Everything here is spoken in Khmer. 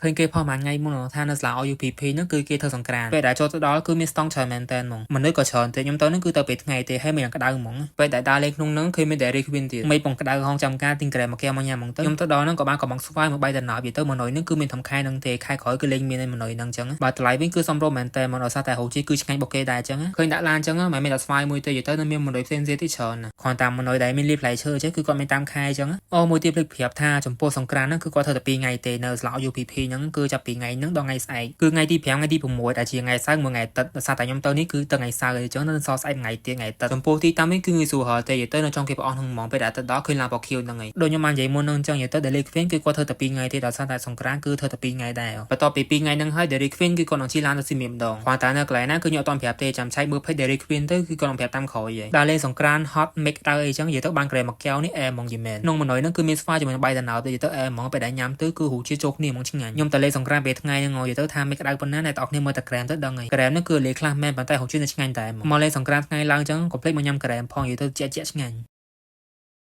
ឃើញគេផុសមួយថ្ងៃមុនថានៅសាលា RUPP ហ្នឹងគឺគេធ្វើសង្ក្រានពេលដែលចូលទៅដល់គឺមានស្តង់ច្រើនមែនតើហ្មងមនុស្សក៏ច្រើនទេខ្ញុំទៅហ្នឹងគឺទៅពេលថ្ងៃទេហើយមានក្តៅហ្មងពេលដែលដើរលេងក្នុងហ្នឹងឃើញមាន Dairy Queen ទៀតមិនពងក្តៅហងចាំការទិញក្រែមមកកែវមកញ៉ាំហ្មងទៅខ្ញុំទៅដល់ហ្នឹងក៏បានកំងស្វាយមកបាយតំណោយទៅម៉នុយហ្នឹងគឺមានធំខែហ្នឹងទេខែក្រោយគឺលេងមានម៉នុយហ្នឹងអញ្ចឹងបើតម្លៃវិញគឺសមរម្យមែនតើមកដោយសារតែរសជាតិគឺឆ្ងាញ់របស់គេដែរអញ្ចឹងឃើញដាក់ឡានអញ្ចឹងមិនមែនតែស្វាយមួយទេទៅនៅមានម៉នុយផ្សេងៗទៀតច្រើនណាគ្រាន់តែម៉នុយដែលមានលាបផ្លែឈើអញ្ចឹងគឺគាត់មានតាមខែអញ្ចឹងអូមួយទៀតភ្លេចប្រាប់ថាចំពោះសង្ក្រានហ្នឹងគឺគាត់ធ្វើតែ2ថ្ងៃទេនៅសាលា UPP ហ្នឹងគឺចាប់ពីថ្ងៃហ្នឹងដល់ថ្ងៃស្អែកគឺថ្ងៃទី5ថ្ងៃទី6ដែលជាថ្ងៃសៅរ៍មួយថ្ងៃអាទិត្យដោយសារតែខ្ញុំទៅនេះគឺទៅថ្ងៃសៅរ៍អញ្ចឹងនៅសល់ស្អែកថ្ងៃទៀតថ្ងៃអាទិត្យចំពោះទីតាំងនេះគឺងាយស្រួលរកទេទៅនៅចុងគេប្រអស់ហ្នឹងហ្មងពេលដែលទៅដល់ឃើញឡានពណ៌ខៀវហ្នឹងឯងដូចខ្ញុំបាននិយាយមុនហ្នឹងអញ្ចឹងនិយាយទៅ Dairy Queen គឺគាត់ធ្វើតែ2ថ្ងៃទេដោយសារតែសង្ក្រានគឺធ្វើតែ2ថ្ងៃដែរបន្ទាប់ពី2ថ្ងៃហ្នឹងហើយ Dairy Queen គឺគាត់នឹងជិះឡានទៅសៀមរាបម្ដងគ្រាន់តែនៅកន្លែងណាគឺខ្ញុំអត់ទាន់ប្រាប់ទេចាំឆែកមើល page Dairy Queen ទៅគឺគាត់នឹងប្រាប់តាមក្រោយឯងដើរលេងសង្ក្រាន hot mix ដើរអីចឹងនិយាយទៅបានក្រែមកកែវនេះអែហ្មងយីមែនក្នុងម៉នុយហ្នឹងគឺមានស្វាយជាមួយនឹងបាយតំណោតទៅនិយាយទៅអែហ្មងពេលដែលញ៉ាំទៅគឺរសជាតិចូលគ្នាហ្មងឆ្ងាញ់ខ្ញុំទៅលេងសង្ក្រានពេលថ្ងៃហ្នឹងនិយាយទៅថាមិនក្តៅប៉ុណ្ណាអ្នកទាំងអស់គ្នាមើលតែក្រែមទៅដឹងហើយក្រែមហ្នឹងគឺលេខ្លះមែនប៉ុន្តែរសជាតិនៅឆ្ងាញ់តែហ្មងមកលេងសង្ក្រានថ្ងៃឡើងចឹងកុំភ្លេចមកញ៉ាំក្រែមផងនិយាយទៅជាក់ជាក់ឆ្ងាញ់។